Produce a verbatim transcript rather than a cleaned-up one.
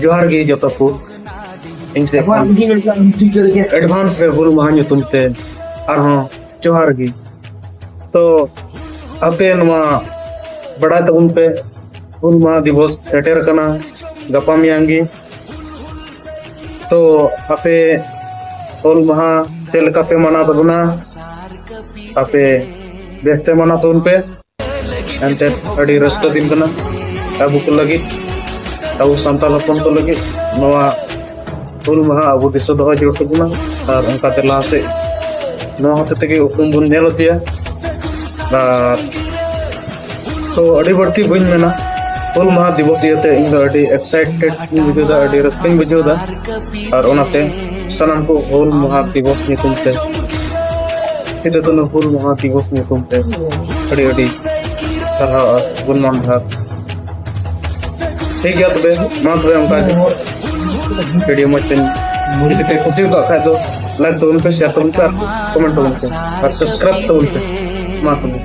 ᱡᱚᱦᱟᱨ ᱜᱮ ᱡᱚᱛᱚ ᱠᱚ᱾ ᱤᱧ ᱥᱮᱫ ᱠᱷᱚᱱ ᱮᱰᱵᱷᱟᱱᱥ ᱨᱮ ᱦᱩᱞ ᱢᱟᱦᱟ ᱧᱩᱛᱩᱢ ᱛᱮ ᱟᱨᱦᱚᱸ ᱡᱚᱦᱟᱨ ᱜᱮ᱾ ᱛᱚ ᱟᱯᱮ ᱱᱚᱣᱟ ᱵᱟᱲᱟᱭ ᱛᱟᱵᱚᱱ ᱯᱮ, ᱦᱩᱞ ᱢᱟᱦᱟ ᱫᱤᱵᱚᱥ ᱥᱮᱴᱮᱨ ᱠᱟᱱᱟ ᱜᱟᱯᱟ ᱢᱮᱭᱟᱝ ᱜᱮ᱾ ᱛᱚ ᱟᱯᱮ ᱦᱩᱞ ᱢᱟᱦᱟ ᱪᱮᱫ ᱞᱮᱠᱟ ᱯᱮ ᱢᱟᱱᱟᱣ ᱛᱟᱵᱚᱱᱟ? ᱟᱯᱮ ᱵᱮᱥᱛᱮ ᱢᱟᱱᱟᱣ ᱛᱟᱵᱚᱱ ᱯᱮ᱾ ᱮᱱᱛᱮᱫ ᱟᱹᱰᱤ ᱨᱟᱹᱥᱠᱟᱹ ᱫᱤᱱ ᱠᱟᱱᱟ ᱟᱵᱚ ᱠᱚ ᱞᱟᱹᱜᱤᱫ, ᱟᱵᱚ ᱥᱟᱱᱛᱟᱲ ᱦᱚᱯᱚᱱ ᱠᱚ ᱞᱟᱹᱜᱤᱫ᱾ ᱱᱚᱣᱟ ᱦᱩᱞ ᱢᱟᱦᱟ ᱟᱵᱚ ᱫᱤᱥᱟᱹ ᱫᱚᱦᱚ ᱡᱟᱹᱨᱩᱲ ᱛᱟᱵᱚᱱᱟ ᱟᱨ ᱚᱱᱠᱟᱛᱮ ᱞᱟᱦᱟ ᱥᱮᱫ ᱱᱚᱣᱟ ᱦᱚᱛᱮ ᱛᱮᱜᱮ ᱩᱯᱨᱩᱢ ᱵᱚᱱ ᱧᱮᱞ ᱤᱫᱤᱭᱟ᱾ ᱟᱨ ᱛᱚ ᱟᱹᱰᱤ ᱵᱟᱹᱲᱛᱤ ᱵᱟᱹᱧ ᱢᱮᱱᱟ, ᱦᱩᱞ ᱢᱟᱦᱟ ᱫᱤᱵᱚᱥ ᱤᱭᱟᱹᱛᱮ ᱤᱧ ᱫᱚ ᱟᱹᱰᱤ ᱮᱠᱥᱟᱭᱴᱮᱰ ᱤᱧ ᱵᱩᱡᱷᱟᱹᱣ ᱮᱫᱟ, ᱟᱹᱰᱤ ᱨᱟᱹᱥᱠᱟᱹᱧ ᱵᱩᱡᱷᱟᱹᱣ ᱮᱫᱟ᱾ ᱟᱨ ᱚᱱᱟᱛᱮ ᱥᱟᱱᱟᱢ ᱠᱚ ᱦᱩᱞ ᱢᱟᱦᱟ ᱫᱤᱵᱚᱥ ᱧᱩᱛᱩᱢ ᱛᱮ, ᱥᱤᱫᱩ ᱠᱟᱹᱱᱦᱩ ᱦᱩᱞ ᱢᱟᱦᱟ ᱫᱤᱵᱚᱥ ᱧᱩᱛᱩᱢ ᱛᱮ ᱟᱹᱰᱤ ᱟᱹᱰᱤ ᱥᱟᱨᱦᱟᱣ ᱟᱨ ᱜᱩᱱᱢᱟᱱ ᱡᱚᱦᱟᱨ᱾ ᱴᱷᱤᱠ ᱜᱮᱭᱟ ᱛᱚᱵᱮ, ᱢᱟ ᱛᱚᱵᱮ ᱚᱱᱠᱟ ᱜᱮ ᱵᱷᱤᱰᱤᱭᱳ ᱢᱚᱡᱽ ᱛᱮᱧ ᱡᱩᱫᱤ ᱯᱮ ᱠᱩᱥᱤ ᱟᱠᱟᱫ ᱠᱷᱟᱡ ᱫᱚ ᱞᱟᱭᱤᱠ ᱛᱟᱵᱚᱱ ᱯᱮ, ᱥᱮᱭᱟᱨ ᱛᱟᱵᱚᱱ ᱯᱮ ᱟᱨ ᱠᱚᱢᱮᱱᱴ ᱛᱟᱵᱚᱱ ᱯᱮ ᱟᱨ ᱥᱟᱵᱥᱠᱨᱟᱭᱤᱵ ᱛᱟᱵᱚᱱ ᱯᱮ᱾ ᱢᱟ ᱛᱚᱵᱮ᱾